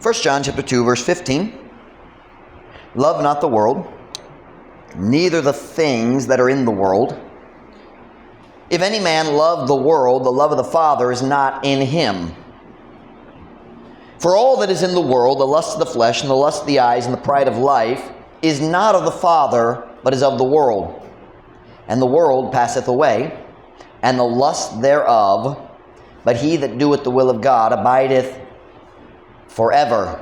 1 John chapter 2 verse 15. Love not the world, neither the things that are in the world. If any man love the world, the love of the Father is not in him. For all that is in the world, the lust of the flesh and the lust of the eyes and the pride of life, is not of the Father, but is of the world. And the world passeth away, and the lust thereof, but he that doeth the will of God abideth forever.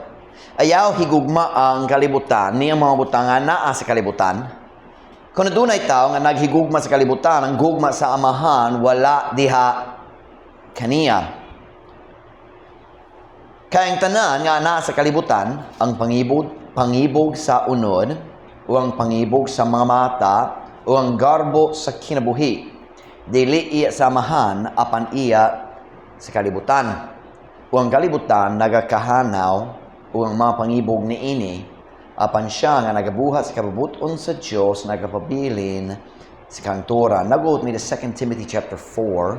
Ayaw higugma ang kalibutan, ni ang mga butang nga naa sa kalibutan. Kung adunay tao nga naghigugma sa kalibutan, ang gugma sa Amahan wala diha kaniya. Kay ang tanan nga naa sa kalibutan, ang pangibog sa unod, o ang pangibog sa mga mata, o ang garbo sa kinabuhi, dili iya sa Amahan apan iya sa kalibutan. O ang kalibutan nagakahanaw o ang mga pangibog niini, apan siya nga nagabuhat sa kabubut-on sa Dios nagapabilin sa kahangturan. Now go with me to 2 Timothy chapter 4.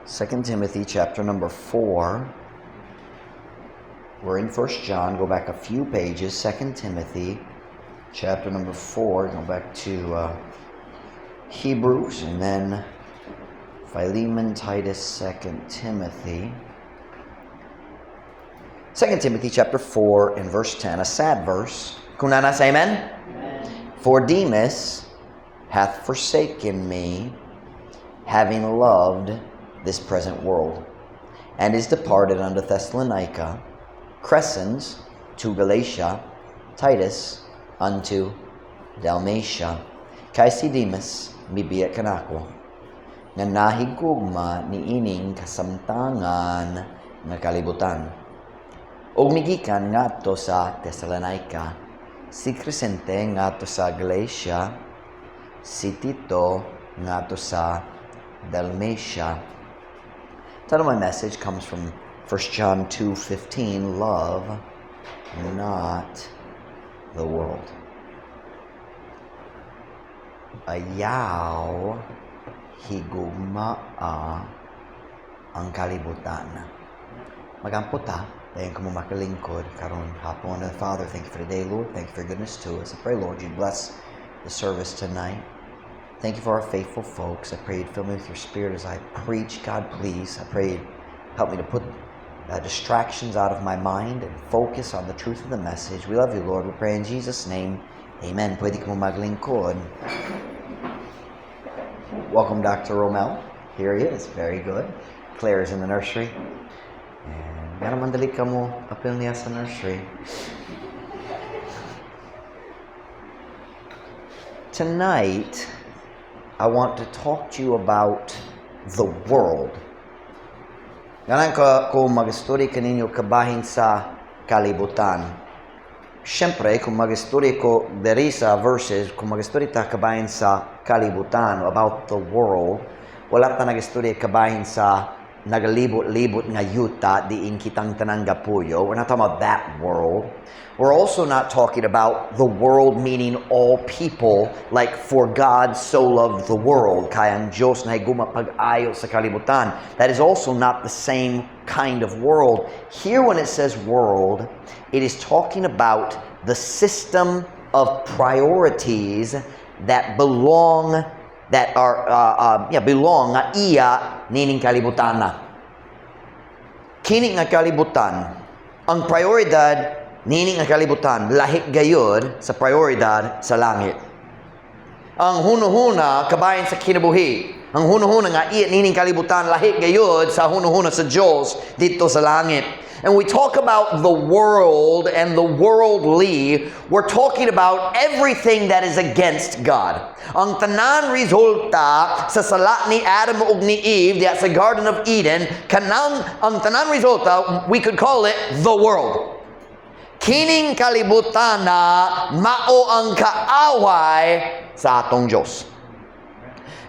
2 Timothy chapter number 4. We're in 1 John. Go back a few pages. 2 Timothy chapter number 4. Go back to Hebrews and then Philemon, Titus, 2 Timothy. 2 Timothy chapter 4 and verse 10, a sad verse. Kung naa na, say amen? Amen. For Demas hath forsaken me, having loved this present world, and is departed unto Thessalonica, Crescens to Galatia, Titus unto Dalmatia. Kay si Demas, mibiya kanako, nga nahigugma niining kasamtangan nga kalibutan. Og migikan ngadto sa Thessalonica, si Crescente ngadto sa Galatia, si Tito ngadto sa Dalmatia. Title of my message comes from 1 John 2:15, "Love not the world." Ayaw higugmaa ang kalibutan. Mag-ampo ta, dayon kamo makalingkod karon hapon. And Father, thank you for today, Lord. Thank you for your goodness to us. I pray, Lord, you'd bless the service tonight. Thank you for our faithful folks. I pray you'd fill me with your Spirit as I preach. God, please, I pray you'd help me to put distractions out of my mind and focus on the truth of the message. We love you, Lord. We pray in Jesus' name. Amen. Pwede kamo maglingkod. Welcome, Dr. Romel. Here he is. Very good. Claire is in the nursery. And nga naman dali ka mo apil niya sa nursery. Tonight, I want to talk to you about the world. Ganahan ko mag-istorya kaninyo kabahin sa kalibutan. Siyempre, kung mag-istorya ko diri sa verses, kung mag-istorya ta kabahin sa kalibutan, about the world, wala ta nag-istorya kabahin sa nagalibot-libot nga yuta diin kitang tanang gapuyo. We're not talking about that world. We're also not talking about the world meaning all people, like "For God so loved the world," kay ang Diyos nahigugma pag-ayo sa kalibutan. That is also not the same kind of world. Here, when it says world, it is talking about the system of priorities that belong that are yeah, belong nga iya nining kalibutan na. Kini nga kalibutan, ang prioridad niini nga kalibutan lahi gayud sa prioridad sa langit. Ang hunuhuna kabahin sa kinabuhi, ang hunuhuna nga iya nining kalibutan lahi gayud sa hunuhuna sa Dios didto sa langit. And we talk about the world and the worldly, we're talking about everything that is against God. Ang tanan resulta sa sala ni Adam ug ni Eve diha sa Garden of Eden, kanang ang tanan resulta, we could call it the world. Kining kalibutan na mao ang kaaway sa atong Diyos.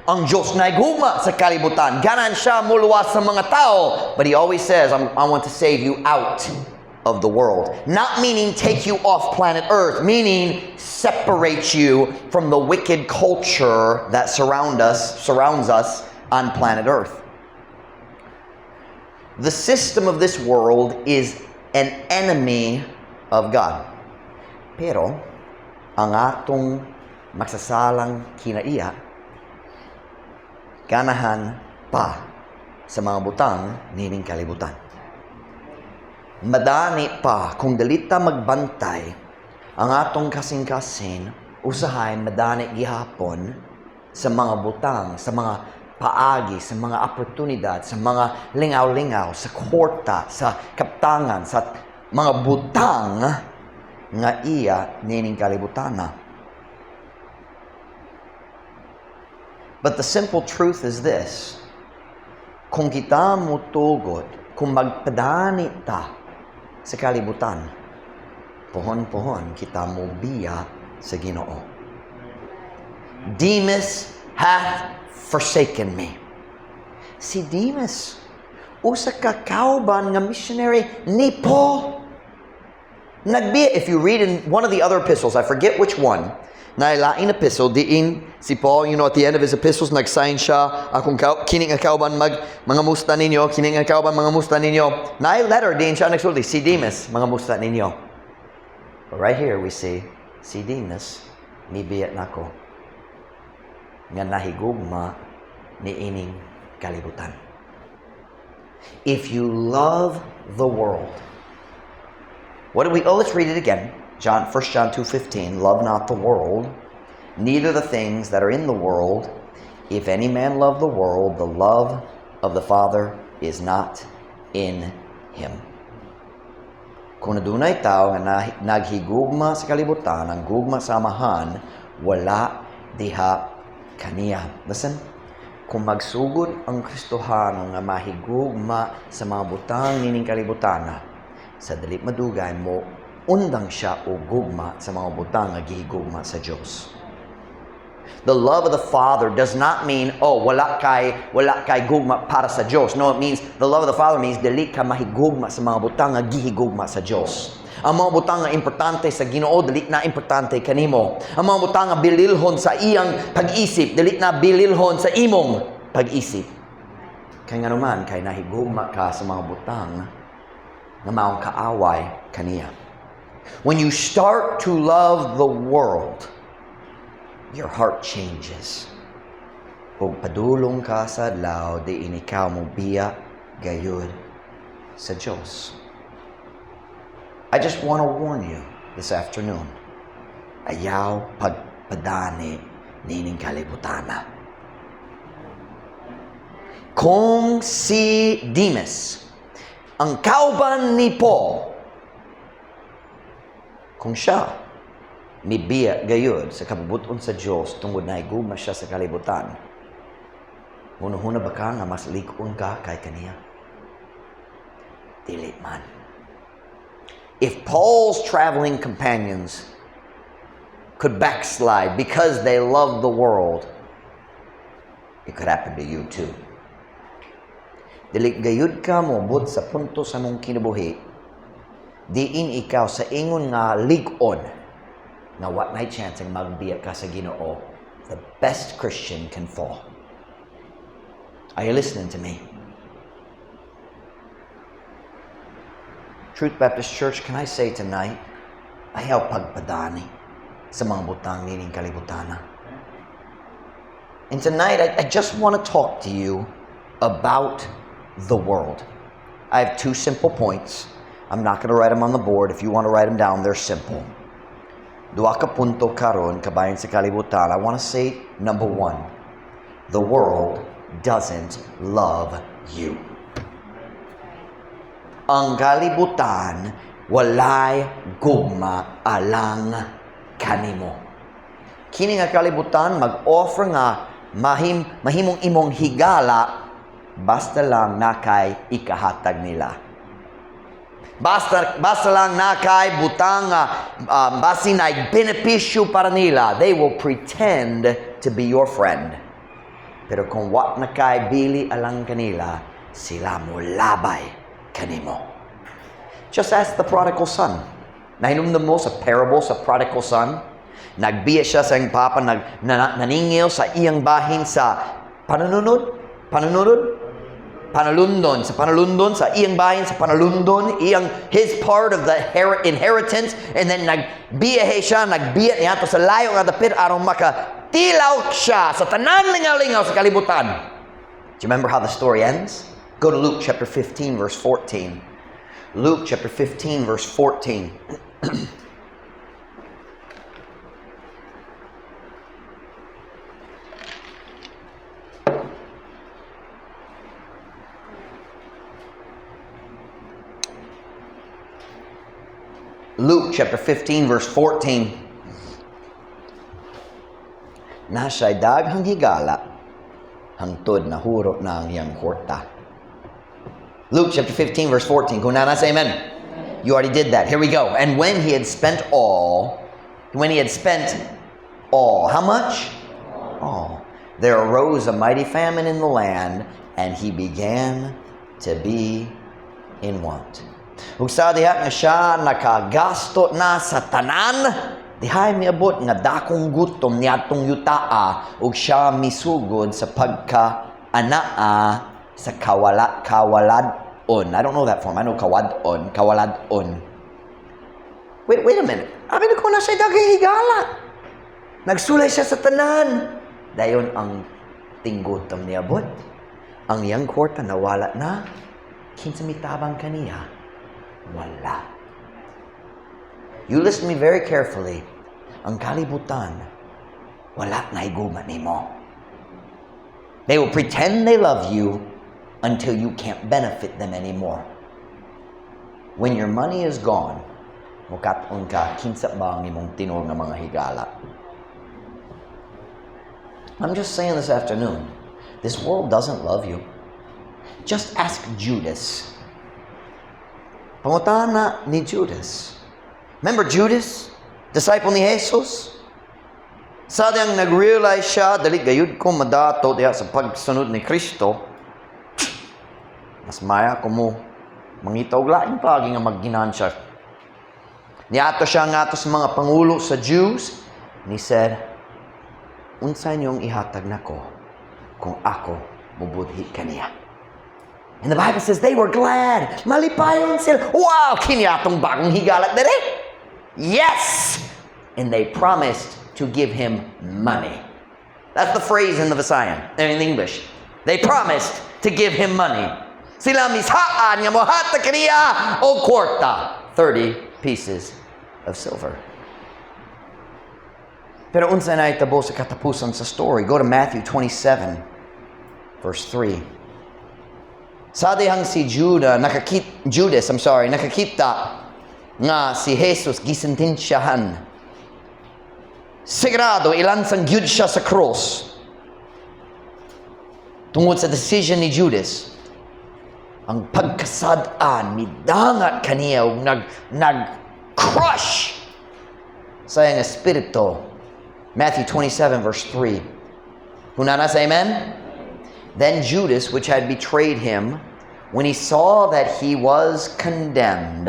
Ang Diyos nahigugma sa kalibutan. Ganahan siya muluwas sa mga tao. But He always says, "I want to save you out of the world." Not meaning take you off planet Earth, meaning separate you from the wicked culture that surrounds us on planet Earth. The system of this world is an enemy of God. Pero, ang atong maksasalang kinaiya, ganahan pa sa mga butang nining kalibutan. Madani pa kung dili ta magbantay ang atong kasing-kasing, usahay madani gihapon sa mga butang, sa mga paagi, sa mga oportunidad, sa mga lingaw-lingaw, sa kwarta, sa kaptangan, sa mga butang nga iya nining kalibutana. But the simple truth is this: kung kita mutugot, kung magpadani ta sa kalibutan, pohon-pohon kita mobiya sa Ginoo. "Demas hath forsaken me." Si Demas, usa ka kauban nga missionary ni Paul. Nagbiya, if you read in one of the other epistles, I forget which one, na lain epistle, diin si Paul, at the end of his epistles, nag-sign siya, "Akong kini nga kauban mangamusta ninyo, kini nga kauban mangamusta ninyo." Naay letter diin siya nagsulti, "Si Demas, mangamusta ninyo." But right here we see, si Demas, mibiya nako, nga nahigugma ni ining kalibutan. If you love the world, what do we, oh, let's read it again. 1 John 2:15, "Love not the world, neither the things that are in the world. If any man love the world, the love of the Father is not in him." Kung adunay tao nga naghigugma sa kalibutan, ang gugma sa Amahan wala diha kaniya. Listen, kung magsugod ang Kristohano nga mahigugma sa mga butang nining kalibutan, sa dili madugay mo undang siya og gugma sa mga butang nga gihigugma sa Dios. The love of the Father does not mean, oh, wala kay gugma para sa Dios. No, it means, the love of the Father means dili ka mahigugma sa mga butang nga gihigugma sa Dios. Ang mga butang nga importante sa Ginoo, dili na importante kanimo. Ang mga butang nga bililhon sa iyang pag-isip, dili na bililhon sa imong pag-isip. Kay nganuman, kay nahigugma ka sa mga butang nga maong kaaway kaniya. When you start to love the world, your heart changes. Ug padulong ka sa adlaw, diin ikaw mo biya gayud sa Diyos. I just want to warn you this afternoon. Ayaw pagpadani nining kalibutana. Kung si Demas, ang kauban ni Paul, kung siya mibiya gayud sa kabubut-on sa Diyos tungod na gugma siya sa kalibutan, hunahuna ba ka nga mas lig-on ka kay kaniya? Dili man. If Paul's traveling companions could backslide because they loved the world, it could happen to you too. Dili gayud ka moabot sa punto sa mong kinabuhi, diin ikaw sa ingon nga lig-on nga wa nay chance ang magbiya ka sa Ginoo. The best Christian can fall. Are you listening to me? Truth Baptist Church, can I say tonight, ayaw pagpadani sa mga butang nining kalibutana. And tonight, I just want to talk to you about the world. I have two simple points. I'm not going to write them on the board. If you want to write them down, they're simple. Duha ka punto karon kabahin sa kalibutan. I want to say, number one, the world doesn't love you. Ang kalibutan walay gugma alang kanimo. Kini nga kalibutan mag-offer nga mahimong imong higala basta lang nakay ikahatag nila. Basta lang nakay butang basi na benepisyo para nila, they will pretend to be your friend. Pero kung wa na kay bili alang kanila, sila mo labay kanimo. Just ask the prodigal son. Nahinumdum mo sa parable sa prodigal son? Nagbiya siya sa iyang papa, naningil sa iyang bahin sa panununod? Panununod? Panalundon, sa panalundon, sa iyang bahin, sa panalundon, iyang his part of the inheritance, and then nagbiyahe siya, nagbiya niya sa layo nga dapit aron makatilaw siya sa tanan lingaw-lingaw sa kalibutan. Do you remember how the story ends? Go to Luke chapter 15 verse 14. Luke chapter 15 verse 14. Luke chapter 15 verse 14. Na siya'y daghang higala hangtod nahurot na ang iyang kwarta. Luke chapter 15 verse 14. Kung naa na, say amen. You already did that. Here we go. And when he had spent all, when he had spent all, how much? All. There arose a mighty famine in the land, and he began to be in want. Ug sa diha nga siya nakagasto na sa tanan, dihay miabot nga dakong gutom niadtong yutaa ug siya misugod sa pagka anaa sa kawala kawalad-on. I don't know that form. I know kawad-on, kawalad-on. Wait, wait a minute. Abi ko na siya daghang higala. Nagsulay siya sa tanan. Dayon ang tinggutom niabot. Ang iyang kwarta nawala na. Kinsa mitabang kaniya? Wala. You listen to me very carefully. Ang kalibutan, wala na higugma nimo. They will pretend they love you until you can't benefit them anymore. When your money is gone, mukat-on ka, kinsa ba ang imong tinuod nga mga higala? I'm just saying this afternoon, this world doesn't love you. Just ask Judas. Pangutana ni Judas. Remember Judas? Disciple ni Jesus? Sa diyang nag-realize siya, dali gayud ko madato diha sa pagsunod ni Kristo, mas maya ko mo mangita og laing paagi nga magginansya. Niadto siya ngadto sa mga pangulo sa Jews, and he said, "Unsa inyong ihatag nako kung ako mubudhi kaniya?" And the Bible says they were glad. Malipayon sila. "Wow, kini atong bagong higala dere. Yes!" And they promised to give him money. That's the phrase in the Visayan, in English. They promised to give him money. Sila misaad nga mohatag kaniya og kwarta. 30 pieces of silver. Pero unsa na itabo sa katapusan sa story? Go to Matthew 27, verse 3. Sa dihang si Judah, Judas, I'm sorry, nakakita nga si Jesus gisentensyahan. Sigurado, ilansang gyud siya sa cross. Tungod sa decision ni Judas, ang pagkasad-an, midangat kaniya ug nag crush sa iyang espiritu. Matthew 27 verse 3. Kung naa na, say amen? Then Judas, which had betrayed him, when he saw that he was condemned,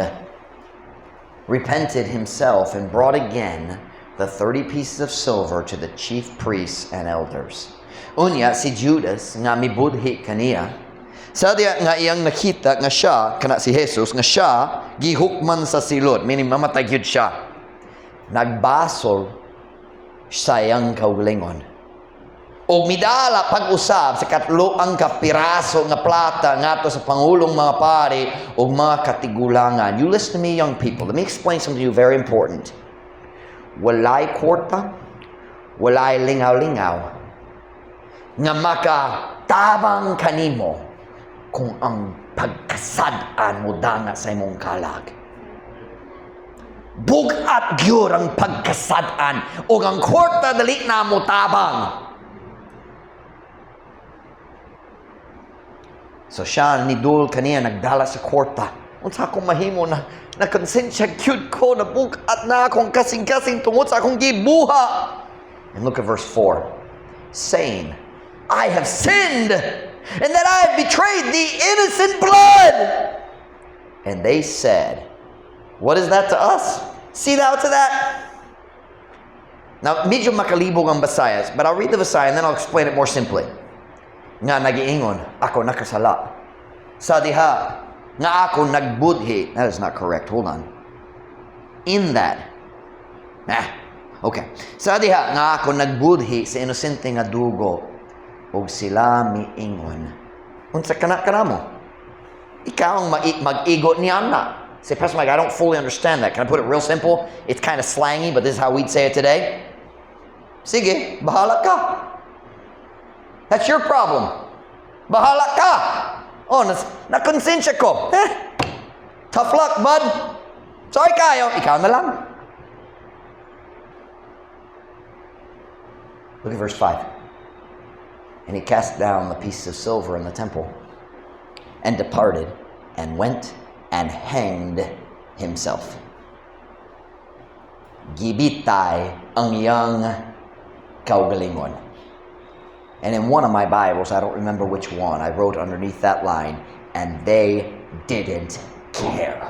repented himself and brought again the 30 pieces of silver to the chief priests and elders. Unya, si Judas, nga mibudhi kaniya, sa diya nga iyang nakita nga siya, kana si Jesus, nga siya, gihukman sa silot, meaning mamatay gyud siya. Nagbasol sa iyang kaugalingon. O midala pag-usab sa katloang kapiraso nga plata ngadto sa pangulong mga pari o mga katigulangan. You listen to me, young people. Let me explain something to you very important. Walay kwarta, walay lingaw-lingaw nga makatabang kanimo kung ang pagkasad-an mo danga sa imong kalag. Bugat gyud ang pagkasad-an ug ang kwarta dali na mo tabang. So siya nidul kaniya, nagdala sa kwarta. "Unsa akong mahimo na na konsensya gyud ko, na bugat na akong kasing-kasing tungod sa akong gibuha?" And look at verse 4. "Saying, 'I have sinned, and that I have betrayed the innocent blood.' And they said, 'What is that to us? See thou to that.'" Now, medyo makalibog ang Visayas, but I'll read the Visaya and then I'll explain it more simply. Nga nagiingon, "Ako nakasala." Sa diha nga ako nagbudhi. That is not correct. Hold on. In that. Ah, okay. Sa diha nga ako nagbudhi sa inosente nga dugo ug sila miingon. Unsa kana kanamo? Ikaw ang mag-igo niana. Say, "Pastor Mike, I don't fully understand that. Can I put it real simple? It's kind of slangy, but this is how we'd say it today. Sige, bahala ka. That's your problem. Bahala ka. Oh, nakonsensya ko. Eh, tough luck, bud. Sorry kaayo. Ikaw na lang." Look at verse 5. And he cast down the pieces of silver in the temple and departed and went and hanged himself. Gibitay ang iyang kaugalingon. And in one of my Bibles, I don't remember which one, I wrote underneath that line, "And they didn't care."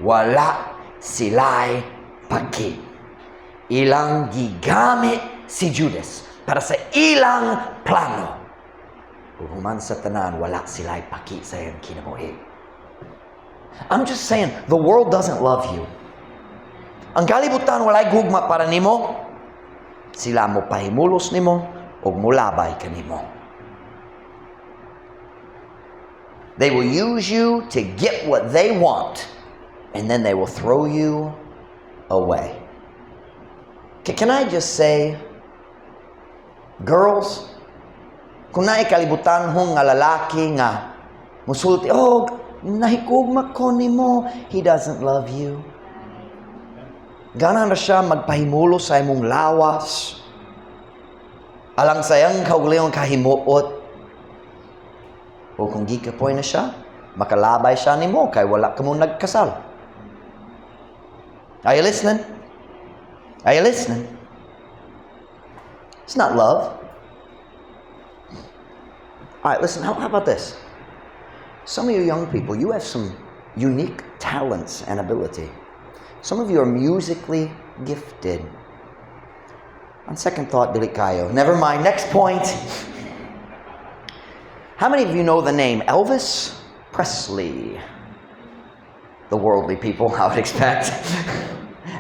Wala sila'y paki. Ilang gigamit si Judas para sa ilang plano. Ug human sa tanan, wala sila'y paki sa iyang kinabuhi. I'm just saying, the world doesn't love you. Ang kalibutan walay gugma para nimo. Sila mo pahimulos nimo ug mulabay kanimo. They will use you to get what they want, and then they will throw you away. Can I just say, girls, kung naay kalibutanhong nga lalaki nga musulti, "Oh, nahigugma ko nimo," he doesn't love you. Ganahan ra siya magpahimulos sa imong lawas. Alang sa iyang kaugalingong kahimuot. O kung gikapoy na siya, makalabay siya nimo kay wala ka mo nagkasal. Are you listening? Are you listening? It's not love. All right, listen, how about this? Some of you young people, you have some unique talents and ability. Some of you are musically gifted. On second thought, dili kaayo. Never mind. Next point. How many of you know the name Elvis Presley? The worldly people, I would expect.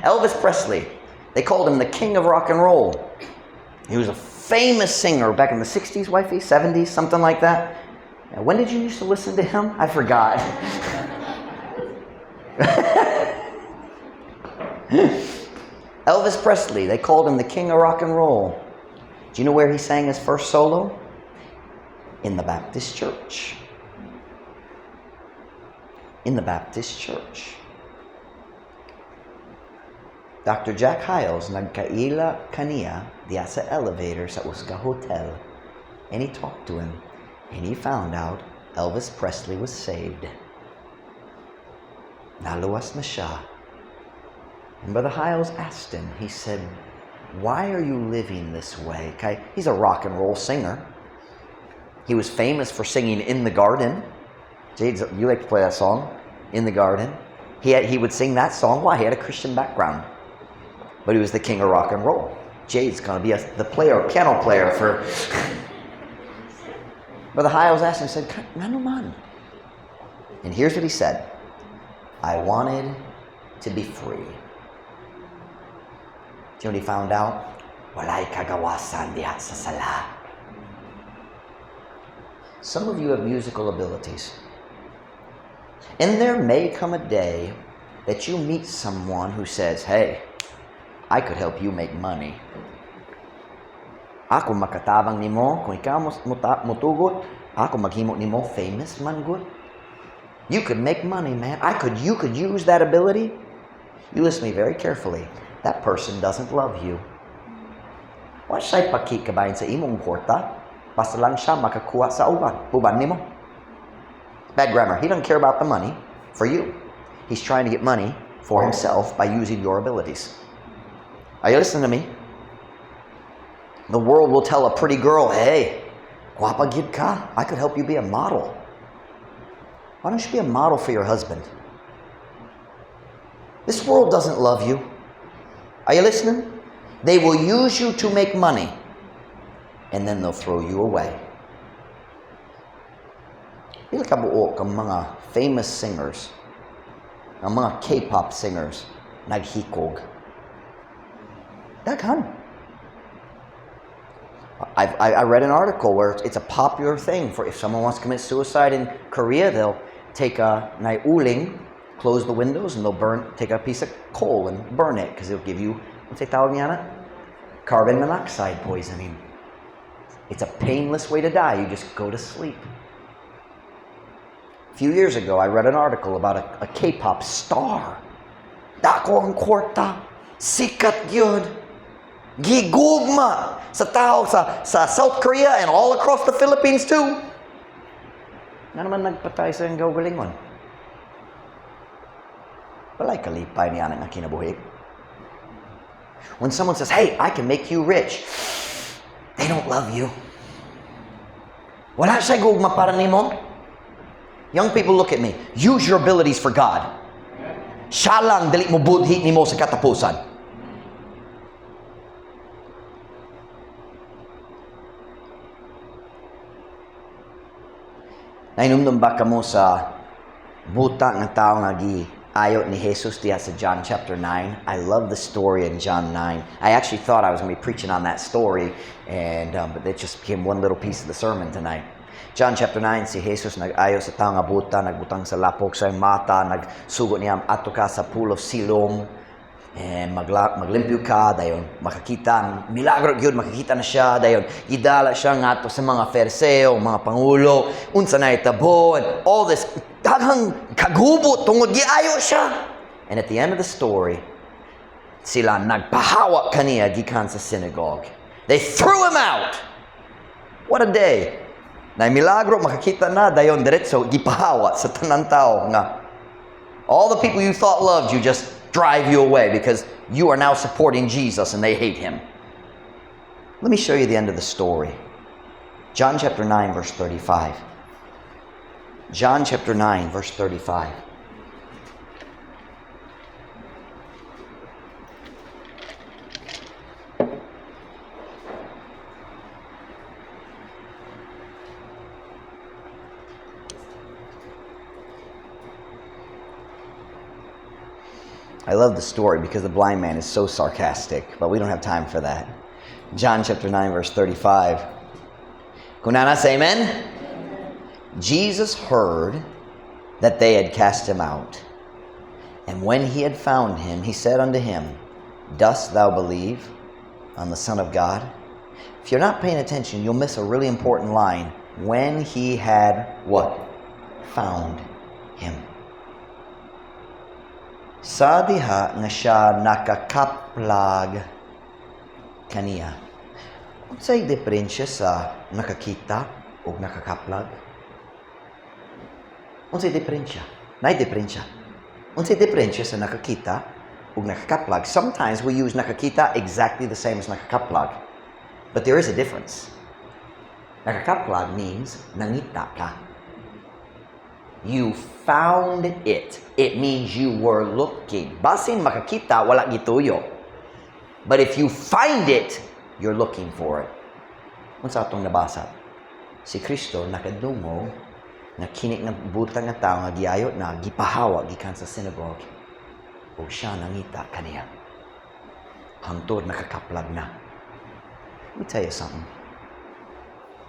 Elvis Presley. They called him the king of rock and roll. He was a famous singer back in the 60s, wifey, 70s, something like that. Now, when did you used to listen to him? I forgot. Elvis Presley, they called him the king of rock and roll. Do you know where he sang his first solo? In the Baptist church. In the Baptist church. Dr. Jack Hyles nagkaila kaniya diya sa elevator sa Usga Hotel. And he talked to him. And he found out Elvis Presley was saved. Naluwas na siya. And Brother Hyles asked him, he said, "Why are you living this way?" Okay? He's a rock and roll singer. He was famous for singing "In the Garden." Jades, you like to play that song, "In the Garden." He would sing that song. Why? He had a Christian background. But he was the king of rock and roll. Jade's going to be the player, piano player for... Brother Hyles asked him, he said, "Ngano man?" And here's what he said. "I wanted to be free." Do you know what he found out? Walay kagawasan diha sa sala. Some of you have musical abilities. And there may come a day that you meet someone who says, "Hey, I could help you make money. Ako makatabang nimo, kung ikaw mutugot, ako maghimo nimo famous man gud. You could make money, man. You could use that ability." You listen to me very carefully. That person doesn't love you. Wa siya'y paki kabahin sa imong kwarta. Basta lang siya makakuha sa uban nimo. Bad grammar. He doesn't care about the money for you. He's trying to get money for himself by using your abilities. Are you listening to me? The world will tell a pretty girl, "Hey, guapa gyud ka. I could help you be a model. Why don't you be a model for your husband?" This world doesn't love you. Are you listening? They will use you to make money, and then they'll throw you away. Pila ka buok ang mga famous singers, ang mga K-pop singers, naghikog. Daghan. I read an article where it's a popular thing for if someone wants to commit suicide in Korea, they'll take a uling, close the windows, and they'll take a piece of coal and burn it because it'll give you, what's it tawag niya na? Carbon monoxide poisoning. It's a painless way to die. You just go to sleep. A few years ago, I read an article about a K-pop star. Dako ang kwarta. Sikat gyud. Gigugma sa tao sa South Korea and all across the Philippines too. Ngano man nagpatay sa iyang kaugalingon? Walay kalipay niya nga kinabuhi. When someone says, "Hey, I can make you rich," they don't love you. Wala siya gugma para nimo. Young people, look at me. Use your abilities for God. Siya lang dili mo budhi nimo sa katapusan. Nahinumdum ba kamo sa buta nga tao nga gi-ayo ni Jesus diha sa John chapter 9? I love the story in John 9. I actually thought I was going to be preaching on that story, and but it just became one little piece of the sermon tonight. John chapter 9, si Jesus nag-ayo sa tao nga buta, nagbutang sa lapok sa mata, nagsugo niya, "Adto ka sa Pool of Siloam, and maglimpyo ka," dayon makakita, milagro gyud, makakita na siya. Dayon gidala siya ngadto sa mga Fariseo, mga pangulo, unsa na itabo, and all this daghang kagubo tungod giayo siya. And at the end of the story, sila nagpahawa kaniya gikan sa synagogue. They threw him out. What a day na milagro, makakita na, dayon diretso gipahawa sa tanan tao nga all the people you thought loved you just drive you away because you are now supporting Jesus and they hate him. Let me show you the end of the story. John chapter 9, verse 35. John chapter 9, verse 35. I love the story because the blind man is so sarcastic, but we don't have time for that. John chapter 9, verse 35. Kung naa na, say amen. Jesus heard that they had cast him out. And when he had found him, he said unto him, "Dost thou believe on the Son of God?" If you're not paying attention, you'll miss a really important line. When he had what? Found him. Sa diha nga siya nakakaplag kaniya. Unsay diferensya sa nakakita o nakakaplag? Unsay diferensya? Naay diferensya. Unsay diferensya sa nakakita o nakakaplag? Sometimes we use nakakita exactly the same as nakakaplag. But there is a difference. Nakakaplag means nangita ka. You found it. It means you were looking. Basin makakita, wala gituyo. But if you find it, you're looking for it. Unsa atong nabasa? Si Kristo nakadungog nga kini nga buta nga tao nga giayo na gipahawa gikan sa synagogue. O siya nangita kaniya. Hangtod nakakaplag na. Let me tell you something.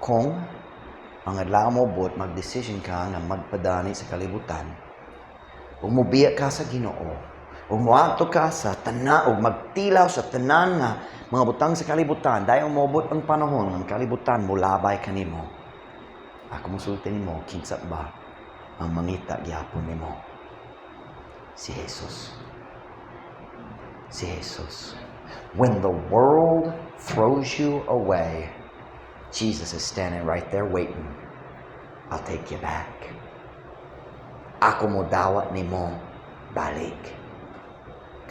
Kung ang adlaw moabot, mag-decision ka nga magpadani sa kalibutan, ug mobiya ka sa Ginoo, ug moadto ka sa tanan, ug magtilaw sa tanan nga mga butang sa kalibutan, dayon moabot ang panahon ang kalibutan molabay kanimo. Ako mosulti nimo, kinsa ba ang mangita gyapon nimo? Si Jesus. Si Jesus. When the world throws you away, Jesus is standing right there waiting. "I'll take you back. Ako mo dawat nimo balik."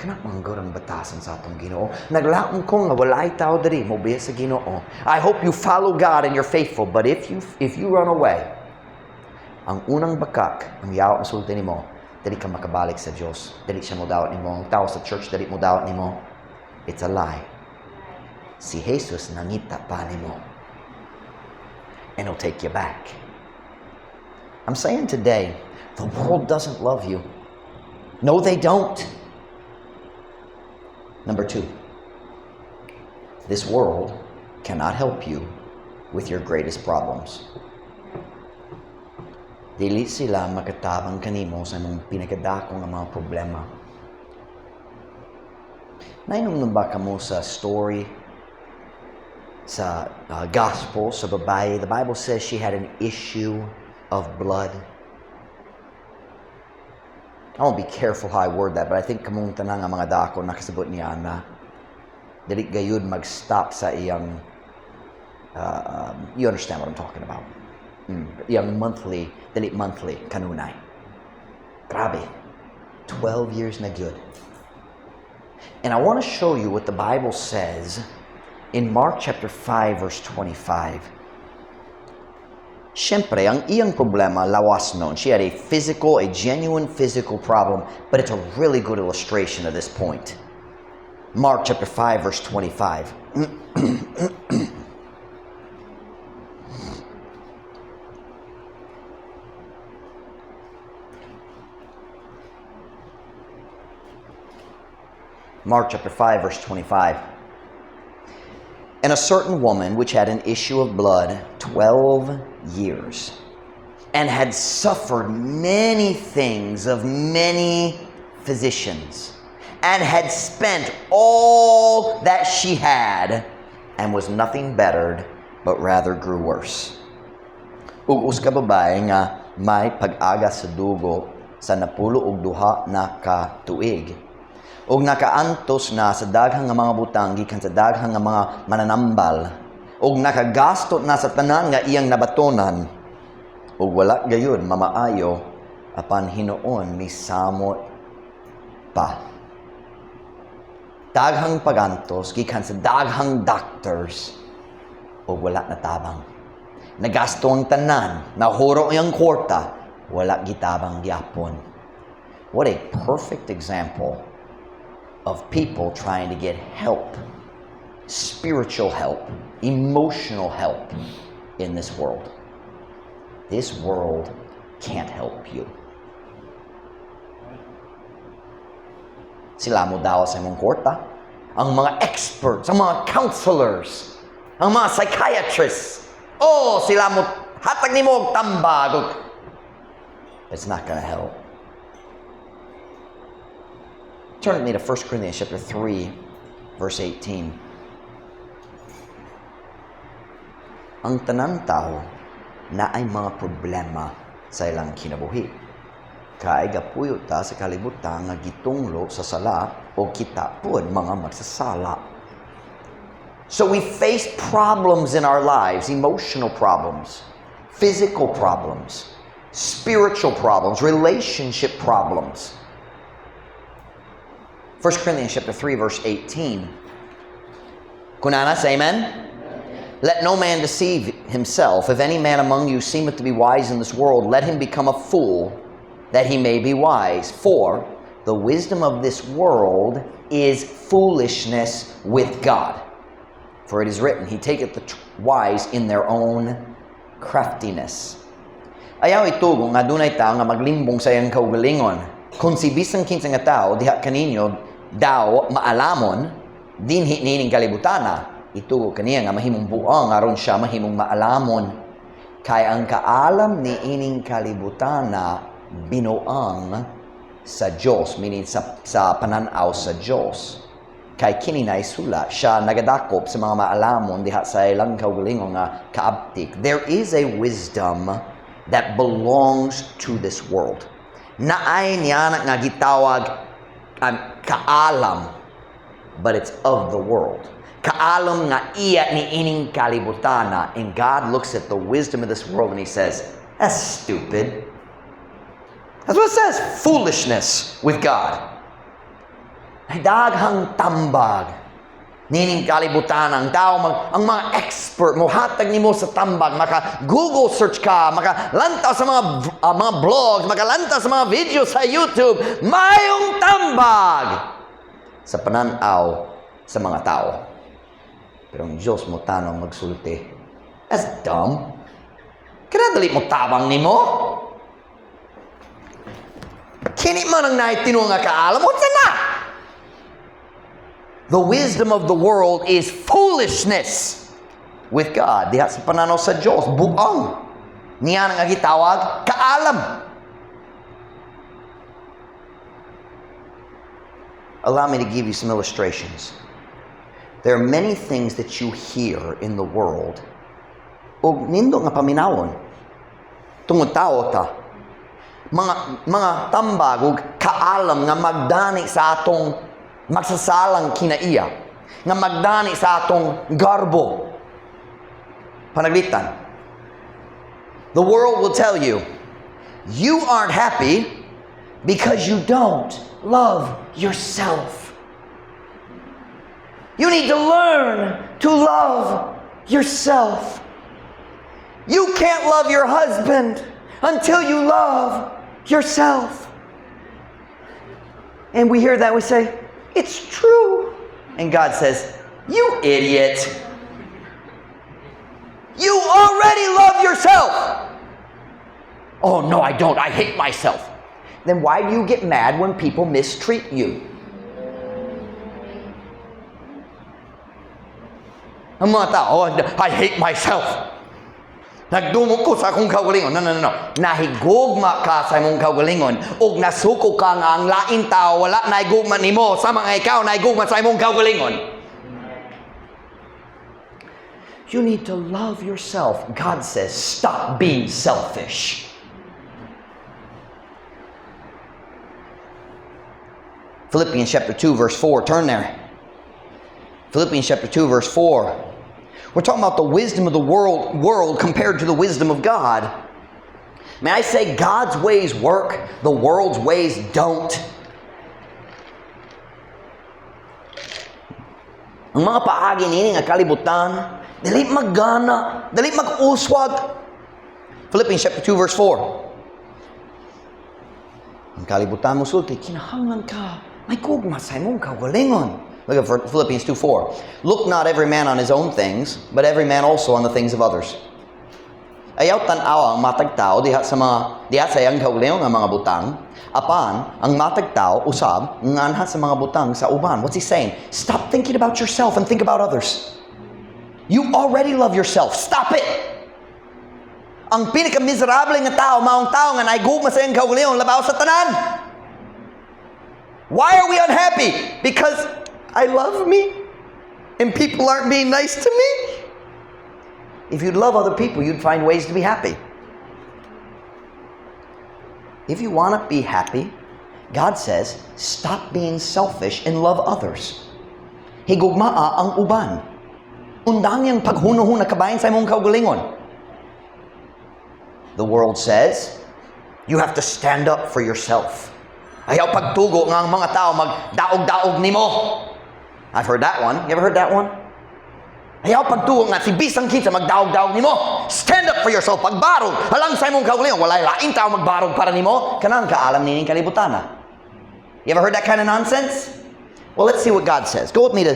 Kana man gud ang batasan sa atong Ginoo. Naglaom ko nga walay tao diri mo sa Ginoo. I hope you follow God and you're faithful, but if you run away, ang unang bakak, ang yawa mosulti nimo, dili ka makabalik sa Dios. Dili siya mo dawat nimo. Ang tao sa church dili mo dawat nimo. It's a lie. Si Jesus nangita pa nimo. And he'll take you back. I'm saying today, the world doesn't love you. No, they don't. Number two, this world cannot help you with your greatest problems. Dili sila makatabang kanimo sa imong pinakadako nga mga problema. Nahinumdom ba kamo sa story sa gospel sa babae? The Bible says she had an issue of blood. I want to be careful how I word that, but I think kamong tanan nga mga dako nakasabot niya na dili gayud mag-stop sa iyang you understand what I'm talking about. Iyang monthly, dili monthly, kanunay. Grabe. 12 years na gyud. And I want to show you what the Bible says in Mark chapter 5 verse 25. Siyempre, ang iyang problema, lawas noon. She had a genuine physical problem, but it's a really good illustration of this point. Mark chapter 5 verse 25. Mark chapter 5 verse 25. And a certain woman which had an issue of blood 12 years, and had suffered many things of many physicians, and had spent all that she had, and was nothing bettered, but rather grew worse. Ug usa ka babae nga may pag-aga sa dugo sa 12 na ka tuig, ug nakaantos na sa daghang nga mga butang gikan sa daghang nga mga mananambal, ug nakagasto na sa tanan nga iyang nabatonan, ug wala gayud mamaayo, apan hinuon misamot pa. Daghang pagantos gikan sa daghang doctors, ug wala natabang. Nagasto ang tanan, nahuro ang kwarta, wala gitabang gyapon. What a perfect example of people trying to get help, spiritual help, emotional help in this world. This world can't help you. Sila mo daw sa imong kwarta. Ang mga experts, ang mga counselors, ang mga psychiatrists. Oh, sila mo hatag nimo og tambag. It's not going to help. Turn with me to 1 Corinthians chapter 3, verse 18. Ang tanan tao naay mga problema sa ilang kinabuhi. Kay gapuyo ta sa kalibutan nga gitunglo sa sala o kita pud mga magsasala. So we face problems in our lives, emotional problems, physical problems, spiritual problems, relationship problems. 1 Corinthians chapter 3 verse 18. Kunana, say amen. Let no man deceive himself. If any man among you seemeth to be wise in this world, let him become a fool, that he may be wise. For the wisdom of this world is foolishness with God. For it is written, He taketh the wise in their own craftiness. Ayaw itugo nga dunay tao nga maglimbong sa iyang kaugalingon. Kung si bisan kinsa nga tao diha kaninyo daw maalamon dinhi niining kalibutana, itugo kaniya nga mahimong buang aron siya mahimong maalamon. Kay ang kaalam niining kalibutana binuang sa Dios, meaning sa pananaw sa Dios. Kay kini naisulat, siya nagadakop sa mga maalamon diha sa ilang kaugalingon nga kaabtik. There is a wisdom that belongs to this world. Naay niya nga gitawag kaalam, but it's of the world. Kaalam nga iya ni ining kalibutana. And God looks at the wisdom of this world and He says, that's stupid. That's what it says, foolishness with God. Ay daghang tambag nining kalibutan ang tao ang mga expert mo hatag nimo sa tambag, maka Google search ka, makalantaw sa mga blogs, makalantaw sa mga videos sa YouTube, mayong tambag sa pananaw sa mga tao. Pero ang Diyos mo tanong magsulti, that's dumb. Kaya dali mo tabang nimo. Kini man ang naay tinuod nga kaalam, unsa na? The wisdom of the world is foolishness with God. Diha sa pananaw sa Diyos, buang. Niya ang gitawag, kaalam. Allow me to give you some illustrations. There are many things that you hear in the world og nindot nga paminawon. Tungod tao ta. Mga tambag ug kaalam nga magdani sa atong magsasalang kinaiya, nga magdani sa atong garbo. Panaglitan. The world will tell you, you aren't happy because you don't love yourself. You need to learn to love yourself. You can't love your husband until you love yourself. And we hear that, we say, "It's true." And God says, "You idiot. You already love yourself." "Oh, no, I don't. I hate myself." Then why do you get mad when people mistreat you? Ang mga tao, "Oh, I hate myself. Nagdumot ko sa akong kaugalingon." No. Nahigugma ka sa imong kaugalingon ug nasuko ka nga ang lain tao wala nahigugma nimo sama nga ikaw nahigugma sa imong kaugalingon. You need to love yourself. God says, "Stop being selfish." Philippians chapter 2, verse 4. Turn there. Philippians chapter 2, verse 4. We're talking about the wisdom of the world compared to the wisdom of God. May I say God's ways work, the world's ways don't. Ang mga paagi nini nga kalibutan, dili maggana, dili mag-uswag. Philippians chapter 2 verse 4. Ang kalibutan mosulti, kinahanglan ka may gugma sa imong kaugalingon. Look at Philippians 2:4. Look not every man on his own things, but every man also on the things of others. Ayaw tan-awa ang matag tao diha sa iyang kaugalingon nga mga butang, apan ang matag tao usab nganha sa mga butang sa uban. What's he saying? Stop thinking about yourself and think about others. You already love yourself. Stop it. Ang pinaka-miserable nga tao maong tao nga naigugma sa iyang kaugalingon labaw sa tanan. Why are we unhappy? Because I love me and people aren't being nice to me. If you'd love other people, you'd find ways to be happy. If you want to be happy, God says, stop being selfish and love others. Higugmaa ang uban. Undangi ang paghunahuna kabahin sa imong kaugalingon. The world says, you have to stand up for yourself. Ayaw pagtugo nga ang mga tao magdaog-daog nimo. I've heard that one. You ever heard that one? Ayaw pagtugo nga si bisang kinsa magdaog-daog nimo. Stand up for yourself. Pagbarog. Alang sa imong kaugalingon. Walay lain tao magbarog para nimo. Kanang kaalam nining kalibutana. You ever heard that kind of nonsense? Well, let's see what God says. Go with me to,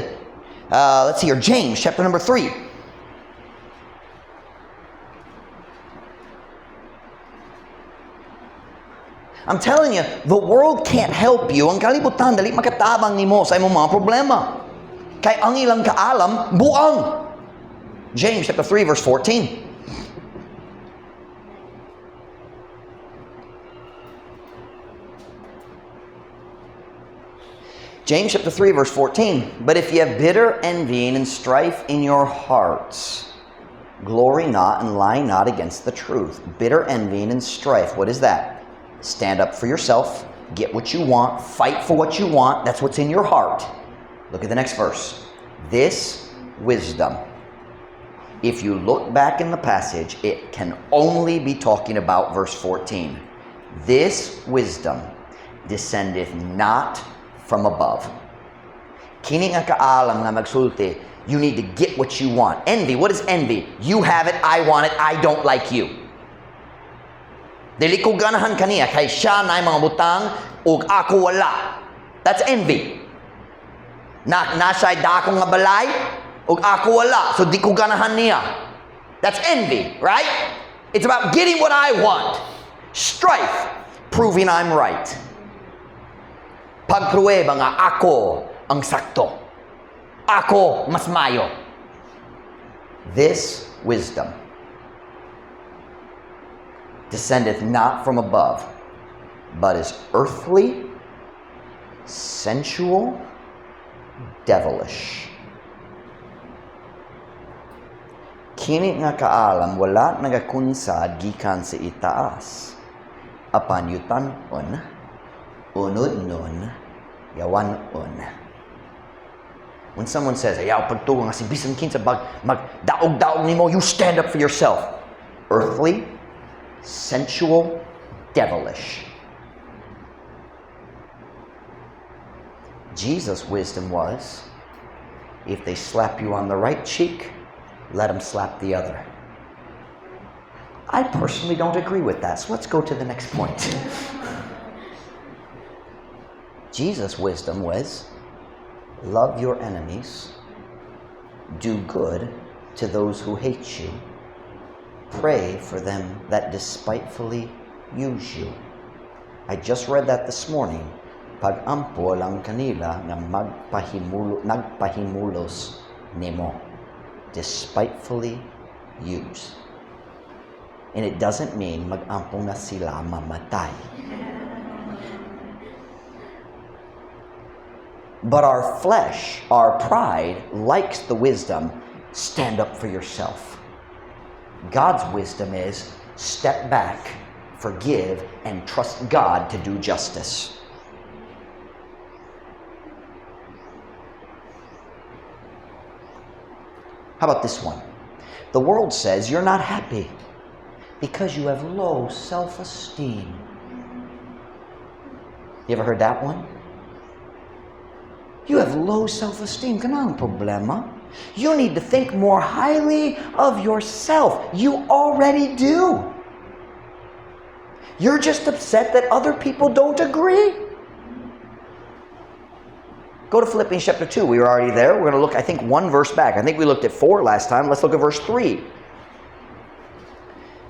let's see here, James chapter number 3. I'm telling you, the world can't help you. Ang kalibutan, dali makatabang nimo sa imong mga problema. Kay ang ilang kaalam, buang. James chapter 3, verse 14. James chapter 3, verse 14. But if ye have bitter envying and strife in your hearts, glory not and lie not against the truth. Bitter envying and strife. What is that? Stand up for yourself. Get what you want. Fight for what you want. That's what's in your heart. Look at the next verse. This wisdom. If you look back in the passage, it can only be talking about verse 14. This wisdom descendeth not from above. Kini nga kaalam nga magsulti, you need to get what you want. Envy, what is envy? You have it, I want it, I don't like you. Dili ko ganahan kaniya kay siya naay mga butang ug ako wala. That's envy. Na siya'y dako nga balay ug ako wala, so di ko ganahan niya. That's envy, right? It's about getting what I want. Strife, proving I'm right. Pagpruweba nga ako ang sakto. Ako mas mayo. This wisdom descendeth not from above, but is earthly, sensual, devilish. Kini nga kaalam wala nagakunsad gikan sa itaas. Apan yutan-on, unudnon, yawan-on. When someone says, "Ayaw pagtuo nga si bisan kinsa bag magdaog-daog nimo," you stand up for yourself. Earthly, sensual, devilish. Jesus' wisdom was, if they slap you on the right cheek, let them slap the other. I personally don't agree with that, so let's go to the next point. Jesus' wisdom was, love your enemies, do good to those who hate you, pray for them that despitefully use you. I just read that this morning. Pag-ampo lang kanila nga magpahimulo, nagpahimulos nimo. Despitefully use. And it doesn't mean mag-ampo nga sila mamatay. But our flesh, our pride, likes the wisdom, stand up for yourself. God's wisdom is step back, forgive, and trust God to do justice. How about this one? The world says you're not happy because you have low self-esteem. You ever heard that one? You have low self-esteem. Kanang problema. You need to think more highly of yourself. You already do. You're just upset that other people don't agree. Go to Philippians chapter 2. We were already there. We're going to look, I think, one verse back. I think we looked at 4 last time. Let's look at verse 3.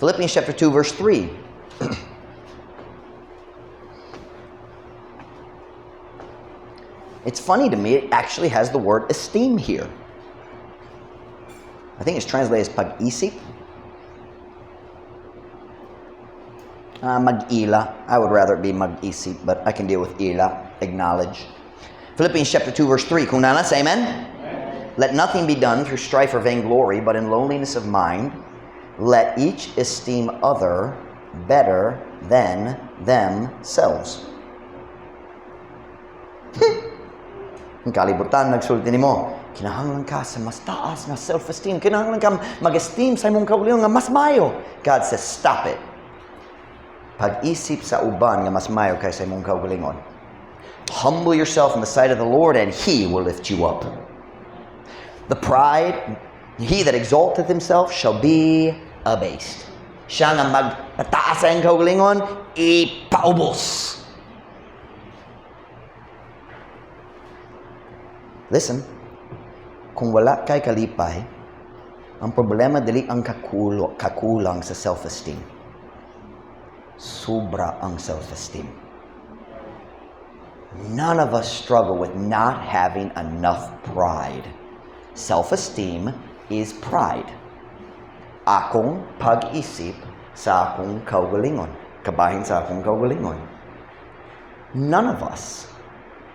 Philippians chapter 2, verse 3. It's funny to me, it actually has the word esteem here. I think it's translated as pag-isip. Mag-ila. I would rather it be mag-isip, but I can deal with ila, acknowledge. Philippians chapter 2, verse 3. Kung nanas, amen? Amen? Let nothing be done through strife or vainglory, but in lowliness of mind, let each esteem other better than themselves. Ang kalibutan, nagsulti nimo, kinahanglan ka sa mas taas nga self-esteem. Kinahanglan ka mag-esteem sa imong kaugalingon nga mas mayo. God says, stop it. Pag-isip sa uban nga mas mayo kaysa imong kaugalingon. Humble yourself in the sight of the Lord, and He will lift you up. The pride, he that exalteth himself shall be abased. Siya nga magpataas sa iyang kaugalingon, ipaubos. Listen, kung wala kay kalipay, ang problema dili ang kakulang sa self-esteem. Sobra ang self-esteem. None of us struggle with not having enough pride. Self-esteem is pride. Akong pag-isip sa akong kaugalingon. Kabahin sa akong kaugalingon. None of us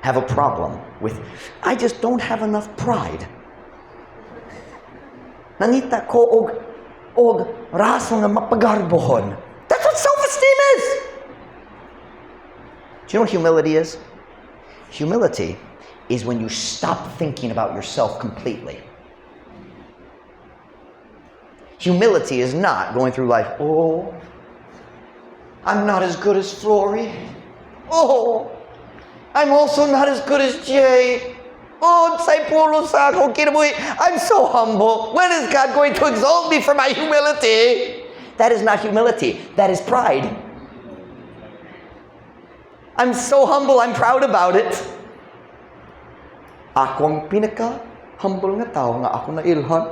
have a problem with, I just don't have enough pride. Nangita ko og rason nga mapagarbohon. That's what self-esteem is. Do you know what humility is? Humility is when you stop thinking about yourself completely. Humility is not going through life, oh, I'm not as good as Flory. Oh, I'm also not as good as Jay. Oh, say pulo sa ako, kinabuhi. I'm so humble. When is God going to exalt me for my humility? That is not humility. That is pride. I'm so humble, I'm proud about it. Ako ang pinaka-humble nga tao nga ako nailhan.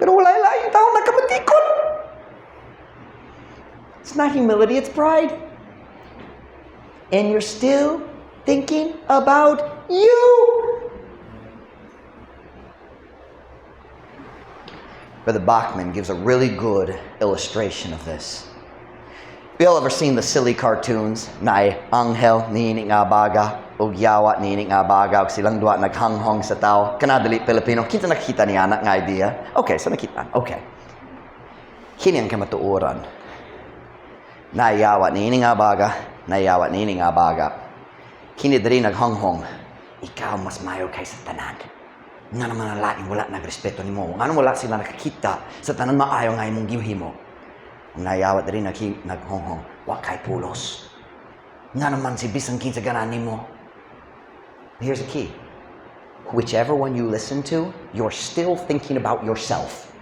Pero wala laing tao nagkamatikon. It's not humility, it's pride. And you're still thinking about you. Brother Bachman gives a really good illustration of this. We all ever seen the silly cartoons na anghel niini nga baga ug yawa niini nga baga ug silang duha naghanghong sa tao? Kana dili Pilipino, kinsa nakita niya na nga idea? Okay, so nakita. Okay. Kini ang kamatuoran. Nayawa niini nga baga, nayawa niini nga baga. Kini diri naghanghong. Ikaw mas mayo kaysa tanan. Nga naman ang lain wala nagrespeto nimo. Nga wala sila nakakita sa tanan maayo nga imong gihimo. Ang nayawat diri naghonghong, wa kay pulos. Nga naman si bisan kinsa ganahan nimo. Here's the key. Whichever one you listen to, you're still thinking about yourself.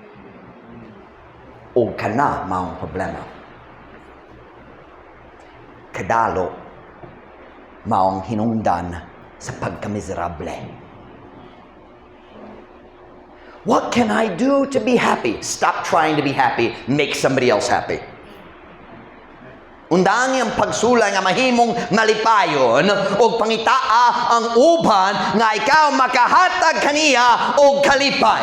O kana maong problema. Kadalo maong hinungdan sa pagkamiserable. What can I do to be happy? Stop trying to be happy. Make somebody else happy. Undangi ang pagsulay nga mahimong malipayon og pangitaa ang uban nga ikaw makahatag kaniya og kalipay.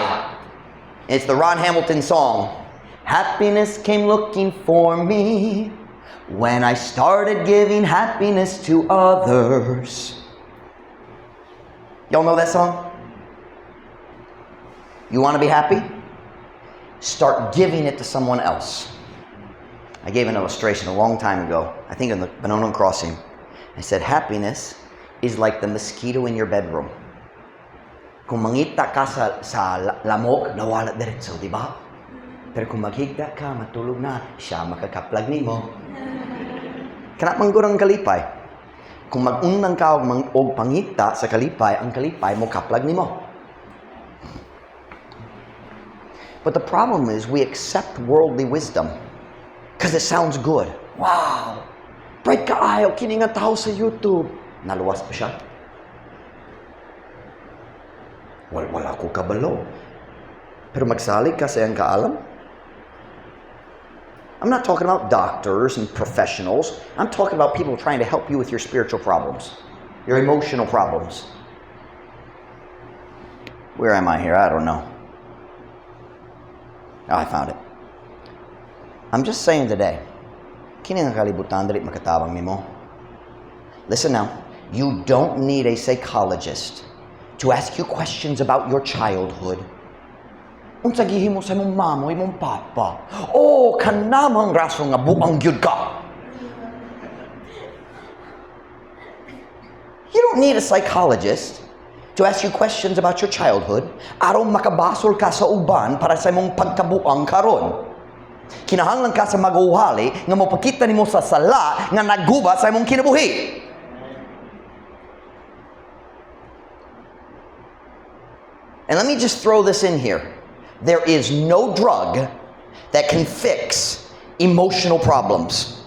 It's the Ron Hamilton song. Happiness came looking for me when I started giving happiness to others. Y'all know that song? You want to be happy? Start giving it to someone else. I gave an illustration a long time ago, I think in the Banonon Crossing. I said, happiness is like the mosquito in your bedroom. Kung mangita ka sa lamok, nawala diretso, di ba? Pero kung maghigda ka, matulog na, siya makakaplag nimo. Kana man gud ang kalipay. Kung mag-unang ka og pangita sa kalipay, ang kalipay mo kaplag nimo. But the problem is we accept worldly wisdom because it sounds good. Wow! Bright kaayo, kini nga tao sa YouTube. Naluwas pa siya. Wala ko kabalo. Pero magsalig ka sa iyang kaalam. I'm not talking about doctors and professionals. I'm talking about people trying to help you with your spiritual problems, your emotional problems. Where am I here? I don't know. Oh, I found it. I'm just saying today, kini nga kalibutan dili makatabang nimo. Listen now, you don't need a psychologist to ask you questions about your childhood. Unsa gihimo sa imong mama, imong papa? Oh, kanamang rason nga buang gyud ka. You don't need a psychologist to ask you questions about your childhood aron makabasol ka sa uban para sa imong pagkabuang karon. Kinahanglan ka sa maguwali nga mopakita nimo sa sala nga nagguba sa imong kinabuhi. And let me just throw this in here. There is no drug that can fix emotional problems.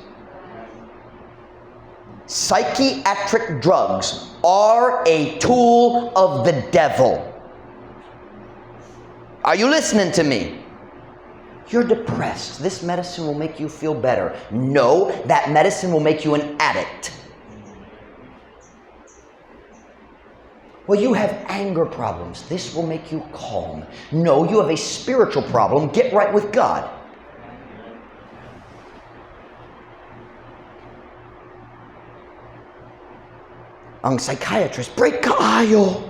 Psychiatric drugs are a tool of the devil. Are you listening to me? You're depressed. This medicine will make you feel better. No, that medicine will make you an addict. Well, you have anger problems. This will make you calm. No, you have a spiritual problem. Get right with God. Ang psychiatrist, break kaayo.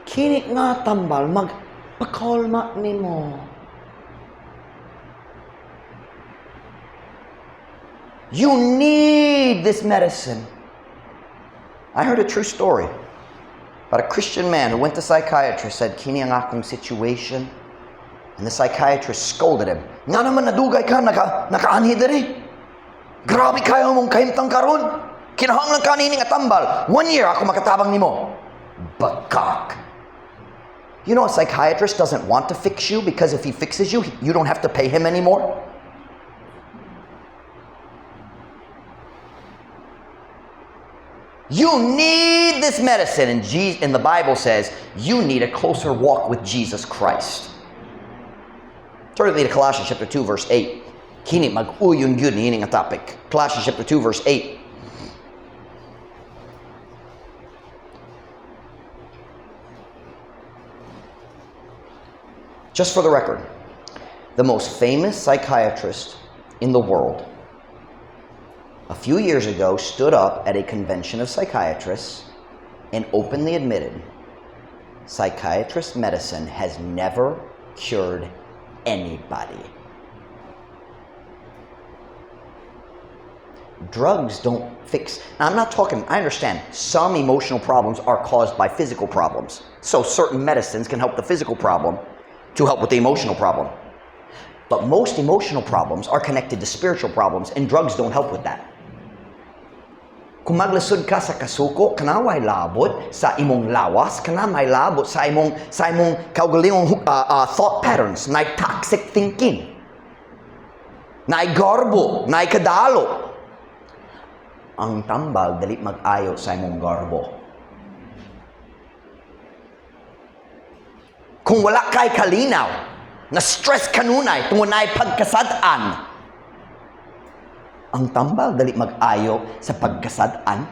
Kini nga tambal, magpakalma nimo. You need this medicine. I heard a true story about a Christian man who went to psychiatrist, said, kini ang akong situation. And the psychiatrist scolded him. Nga naman nadugay ka, nakaanhi diri. Grabe kayo mong kahimtang karon. Kinahanglan ka nini nga tambal. 1 year ako makatabang nimo. Bakak. You know, a psychiatrist doesn't want to fix you because if he fixes you, you don't have to pay him anymore. You need this medicine. And the Bible says you need a closer walk with Jesus Christ. Turn with me to Colossians chapter 2, verse 8. Kini mag-uyon yun niini nga topic. Colossians chapter 2, verse 8. Just for the record, the most famous psychiatrist in the world a few years ago stood up at a convention of psychiatrists and openly admitted psychiatrist medicine has never cured anybody. Drugs don't fix. Now, I'm not talking, I understand some emotional problems are caused by physical problems. So certain medicines can help the physical problem to help with the emotional problem. But most emotional problems are connected to spiritual problems, and drugs don't help with that. Kung maglisod ka sa kasuko, kana way labot sa imong lawas, kana may labot sa imong kaugalingong thought patterns, na toxic thinking, na garbo, na kadalo. Ang tambal dali mag-ayo sa imong garbo. Kung wala kay kalinaw, na stress kanunay tungod naay pagkasad-an, ang tambal dali mag-ayo sa pagkasad-an.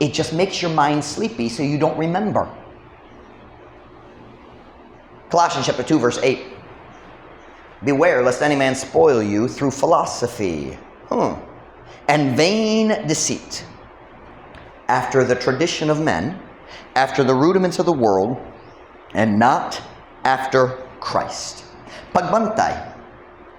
It just makes your mind sleepy so you don't remember. Colossians chapter 2 verse 8. Beware lest any man spoil you through philosophy and vain deceit, after the tradition of men, after the rudiments of the world, and not after Christ. Pagbantay,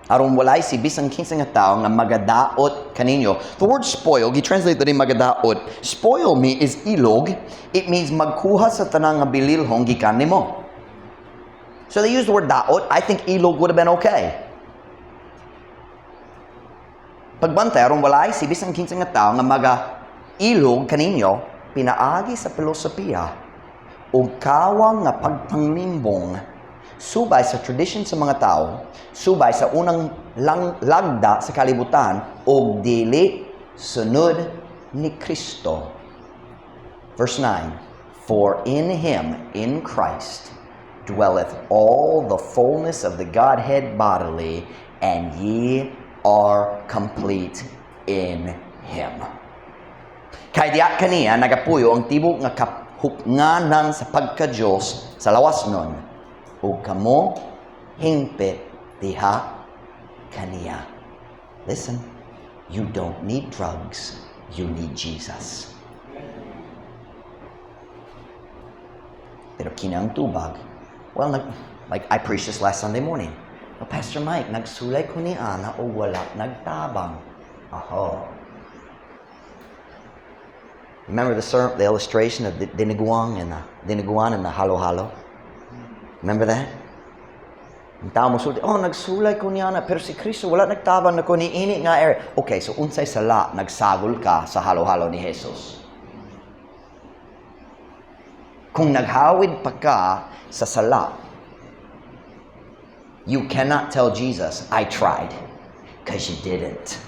aron walay si bisan kinsa nga tawo nga magadaot kaninyo. The word "spoil," gi-translate diri magadaot. "Spoil" me is ilog. It means magkuha sa tanang nga bililhong gikan nimo. So they use the word "daot." I think "ilog" would have been okay. Pagbantay aron walay si bisan kinsa nga tawo nga maga ilog kaninyo pinaagi sa filosofiya ug kawang nga pagpanglimbong subay sa tradition sa mga tao, subay sa unang lang, lagda sa kalibutan ug dili sunod ni Kristo. Verse 9, "For in him," in Christ, "dwelleth all the fullness of the Godhead bodily, and ye are complete in him." Kay diha kaniya nagapuyo ang tibok nga kahupnganan sa pagka-Diyos sa lawas nun, ug kamo hingpit diha kaniya. Listen, you don't need drugs, you need Jesus. Pero kinang tubag, well, like I preached this last Sunday morning. "Well, Pastor Mike, nagsulay ko ni ana o wala nagtabang." Aho. Remember the illustration of the dinuguan and the dinuguan and the halo-halo? Remember that? Ang tao mo sulti, "Oh, nagsulay ko niya na, pero si Kristo wala nagtabang nako niini nga area." Okay, so unsay sala, nagsagol ka sa halo-halo ni Jesus? Kung naghawid pa ka sa sala, you cannot tell Jesus, "I tried," because you didn't.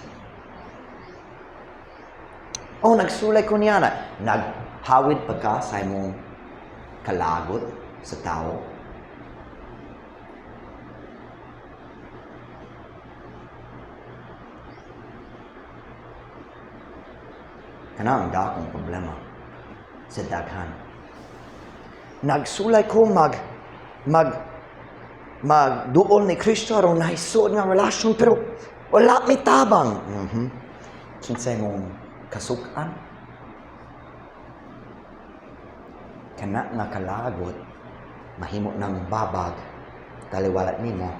"Oh, nagsulay ko niya na." Naghawid pa ka sa imong kalagot sa tao. Kana ang dakong problema sa daghan. "Nagsulay ko mag magduol ni Kristo aron nahisod nga relasyon, pero wala mi tabang." Kinsay mong kasukan? Kana nga kalagot mahimo ng babag taliwala nimo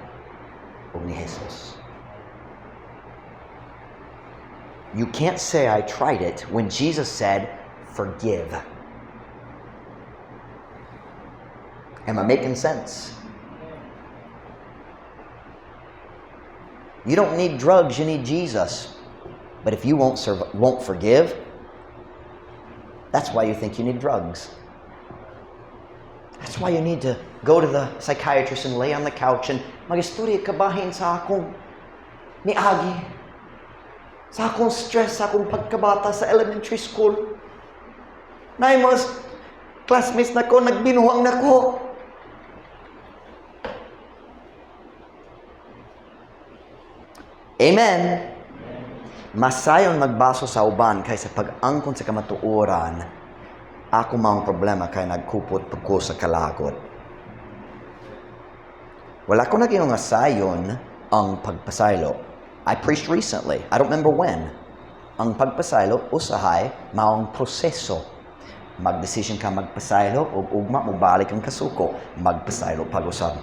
ug ni Jesus. You can't say "I tried it" when Jesus said, "Forgive." Am I making sense? You don't need drugs, you need Jesus. But if you won't forgive, that's why you think you need drugs. That's why you need to go to the psychiatrist and lay on the couch and magistorya ka bahin sa akong niagi, sa akong stress, sa akong pagkabata sa elementary school. Naay mga classmates nako, nagbinuang nako. Amen. Masayon magbaso sa uban kaysa pag-angkon sa kamatuoran. Ako maong problema kay nagkupot pa ko sa kalagot. Wala ko nag-ingon nga sayon ang pagpasaylo. I preached recently. I don't remember when. Ang pagpasaylo, usahay, maong proseso. Magdesisyon ka magpasaylo, ug ugma mo balik ang kasuko, magpasaylo pag-usab.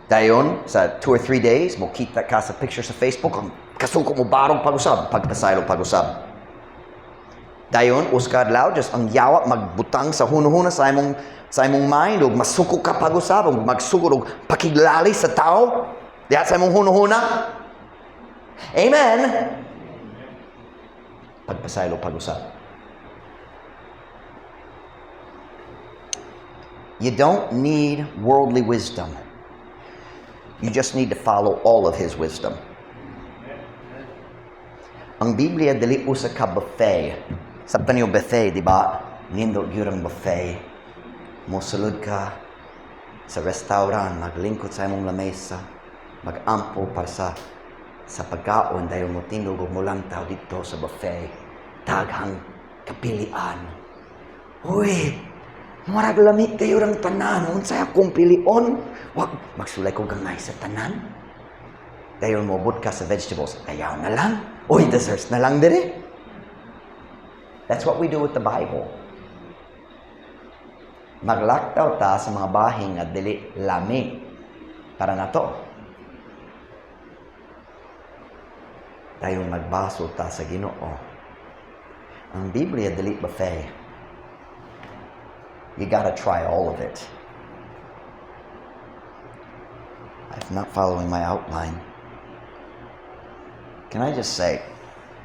Dayon, sa 2 or 3 days, mo kita ka sa picture sa Facebook, ang kasuko mo barog pag-usab, pagpasaylo pag-usab. Dayon, usa ka adlaw, just ang yawa magbutang sa hunuhuna sa imong mind ug masuko ka pag-usab, ug magsugod og pakiglali sa tao diha sa imong hunuhuna. Amen. Pagpasaylo pag-usab. You don't need worldly wisdom. You just need to follow all of His wisdom. Ang Biblia dili usa ka buffet. Sabtan niyo buffet, di ba? Nindot gyud ang buffet. Mosulod ka sa restaurant, maglingkod sa imong lamesa, magampo para sa pagkaon, dayon mo tindog ug molantaw didto sa buffet. Daghang kapilian. Uy, murag lami kayo ang tanan. Unsay akong pilion? Wag magsulay ko gamay sa tanan. Dayon moabot ka sa vegetables. Ayaw na lang. Uy, desserts na lang dire. That's what we do with the Bible. Maglaktaw ta sa mga bahin nga dili lami para nato. Dayon magbasol ta sa Ginoo. Ang Biblia dili buffet. You gotta try all of it. I'm not following my outline. Can I just say,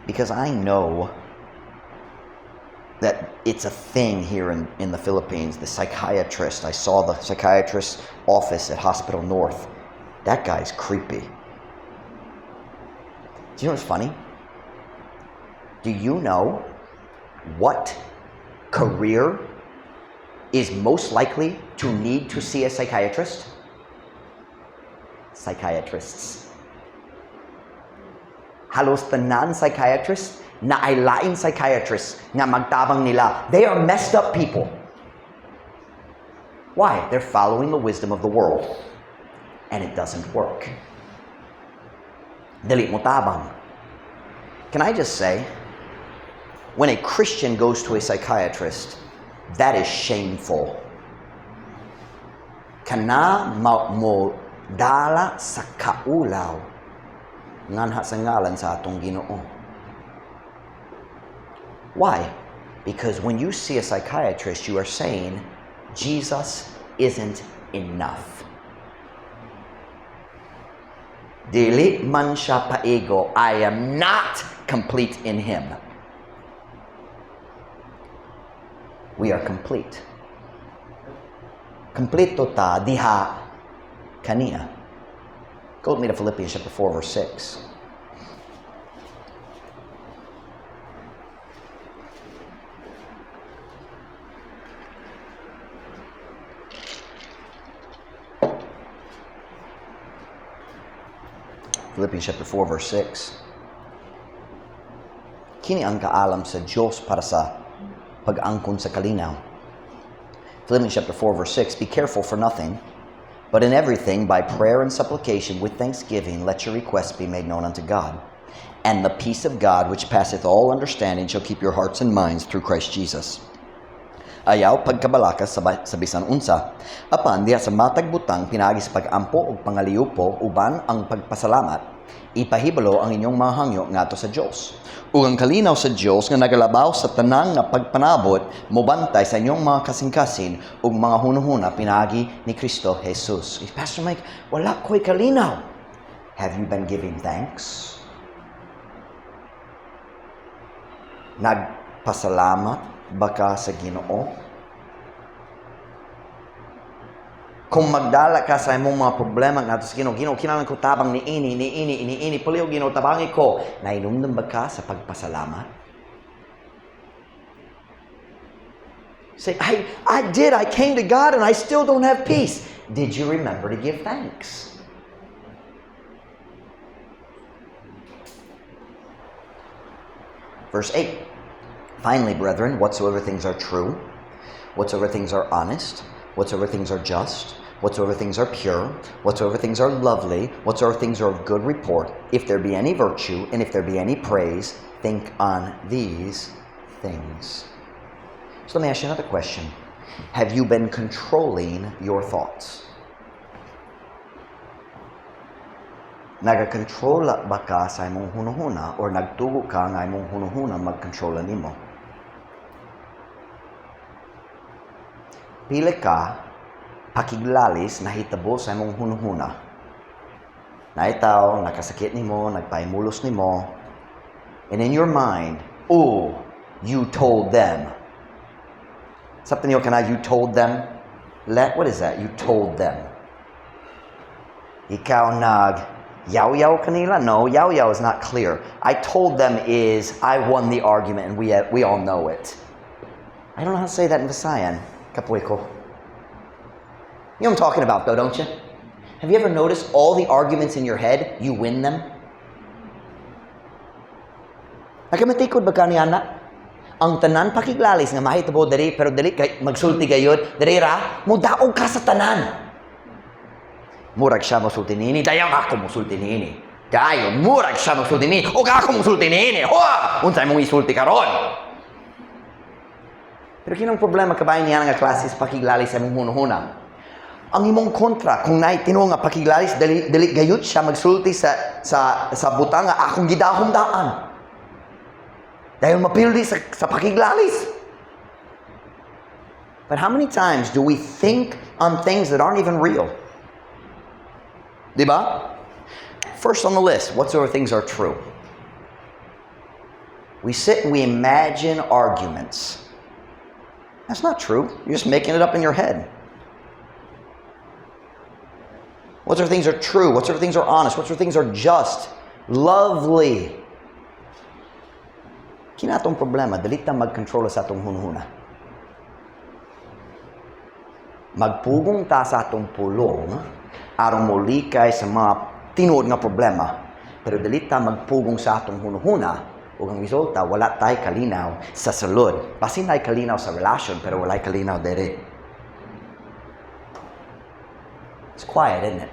because I know that it's a thing here in the Philippines, the psychiatrist, I saw the psychiatrist's office at Hospital North. That guy's creepy. Do you know what's funny? Do you know what career is most likely to need to see a psychiatrist? Psychiatrists. Halos tanan psychiatrist naay lain psychiatrist nga magtabang nila. They are messed up people. Why? They're following the wisdom of the world. And it doesn't work. Dili mo tabang. Can I just say, when a Christian goes to a psychiatrist, that is shameful. Kana mo dala sa kaulaw nganha sa ngalan sa atong Ginoo. Why? Because when you see a psychiatrist, you are saying, "Jesus isn't enough. Dili man siya paigo. I am not complete in Him." We are complete. Kompleto ta diha kaniya. Go with me to Philippians chapter 4, verse 6. Philippians chapter 4, verse 6. Kini ang kaalam sa Diyos para sa pag-angkon sa kalinaw. Philippians chapter 4, verse 6. "Be careful for nothing, but in everything, by prayer and supplication with thanksgiving, let your requests be made known unto God. And the peace of God, which passeth all understanding, shall keep your hearts and minds through Christ Jesus." Ayaw pagkabalaka sa bisan unsa. Apan diha sa matag butang pinaagi sa pag-ampo ug pangaliupo uban ang pagpasalamat, ipahibalo ang inyong mga hangyo ngadto sa Dios. Ug ang kalinaw sa Dios nga nagalabaw sa tanang nga pagpanabot mobantay sa inyong mga kasing-kasing ug mga hunahuna pinaagi ni Kristo Jesus. Eh, "Pastor Mike, wala ko'y kalinaw." Have you been giving thanks? Nagpasalamat ba ka sa Ginoo? Kung magdala ka sa imong mga problema ngadto sa Ginoo, "Ginoo, kinahanglan ko tabang ni ini, ni ini, ini, ini, palihog Ginoo, tabangi ko." Nahinumdum ba ka sa pagpasalamat? Say, "I did, I came to God and I still don't have peace." Did you remember to give thanks? Verse 8. "Finally, brethren, whatsoever things are true, whatsoever things are honest, whatsoever things are just, Whatsoever things are pure, whatsoever things are lovely, whatsoever things are of good report, if there be any virtue, and if there be any praise, think on these things. So let me ask you another question. Have you been controlling your thoughts? Nagakontrola ba ka sa imong hunuhuna or nagtugo ka nga imong hunuhuna magkontrola nimo? Pila ka pakiglalis nahitabo sa imong hunuhuna. Naay tawo nakasakit nimo, nagpahimulos nimo, and in your mind, "Oh, you told them." Something you can "you told them"? Let, what is that? "You told them." Ikaw nag yaw-yaw kanila? No, yaw-yaw is not clear. "I told them" is "I won the argument," and we all know it. I don't know how to say that in Visayan. Kapoy ko. You know what I'm talking about, though, don't you? Have you ever noticed all the arguments in your head, you win them? Nakamatikod ba ka niana? Ang tanan pakiglalis nga mahitabo diri pero dili kay magsulti gayud diri ra modaog ka sa tanan. Murag siya mosulti niini, dayon ako mosulti niini. Dayon murag siya mosulti niini, ug ako mosulti niini. Hoa! Unsay mong isulti karon? Pero kinong problema kabahin niya nga klase sa pakiglalis sa imong hunuhuna? Ang imong kontra, kung naay tinuo nga pakiglalis, dili, dili gayud siya magsulti sa butang nga akong gidahom-daan. Dahil mapildi sa pakiglalis. But how many times do we think on things that aren't even real? Diba? First on the list, whatsoever things are true. We sit and we imagine arguments. That's not true. You're just making it up in your head. Whatsoever things are true, whatsoever things are honest, whatsoever things are just, lovely. Kina atong problema, dili ta magkontrola sa atong hunhuna. Magpugong ta sa atong pulong aron molikay sa mga tinuod nga problema, pero dili ta magpugong sa atong hunhuna ug ang resulta wala tay kalinaw sa sulod. Basin nay kalinaw sa relasyon pero walay kalinaw dere. It's quiet, isn't it?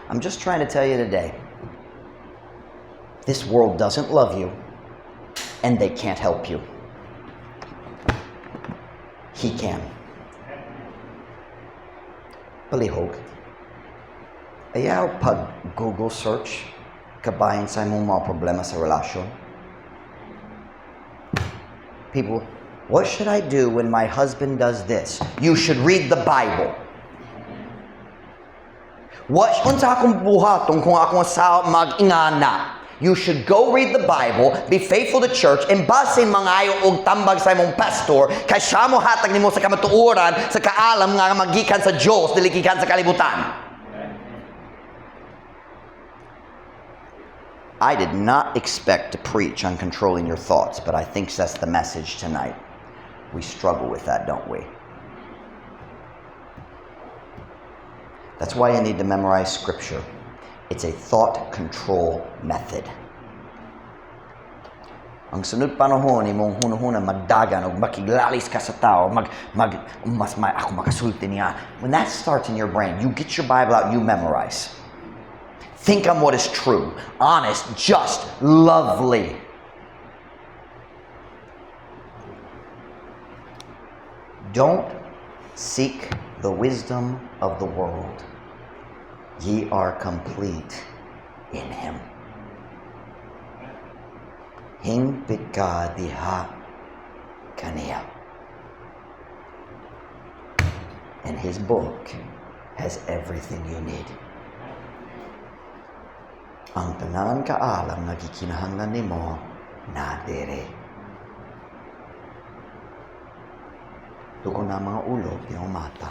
I'm just trying to tell you today, this world doesn't love you, and they can't help you. He can. Palihog. Ayaw pag Google search, kabahin sa imong mga problema sa relasyon. People, "What should I do when my husband does this?" You should read the Bible. What unsa akong buhaton kung akong asawa mag-ingana? You should go read the Bible, be faithful to church, and basin mangayo og tambag sa imong pastor, kay siya mo hatag nimo sa kamatuoran, sa kaalam nga magikan sa Dios, dili gikan sa kalibutan. I did not expect to preach on controlling your thoughts, but I think that's the message tonight. We struggle with that, don't we? That's why you need to memorize Scripture. It's a thought control method. Ang sunod panahon, imong hunahuna magdagan o makiglalis ka sa tao, mag, mag, mas may ako makasulti niya. When that starts in your brain, you get your Bible out and you memorize. Think on what is true, honest, just, lovely. Don't seek the wisdom of the world. Ye are complete in Him. Hingpit ka diha kaniya. And His book has everything you need. Ang tanan kaalam nga gikinahanglan nimo na diri. Tukon na mga ulo, iyong mata.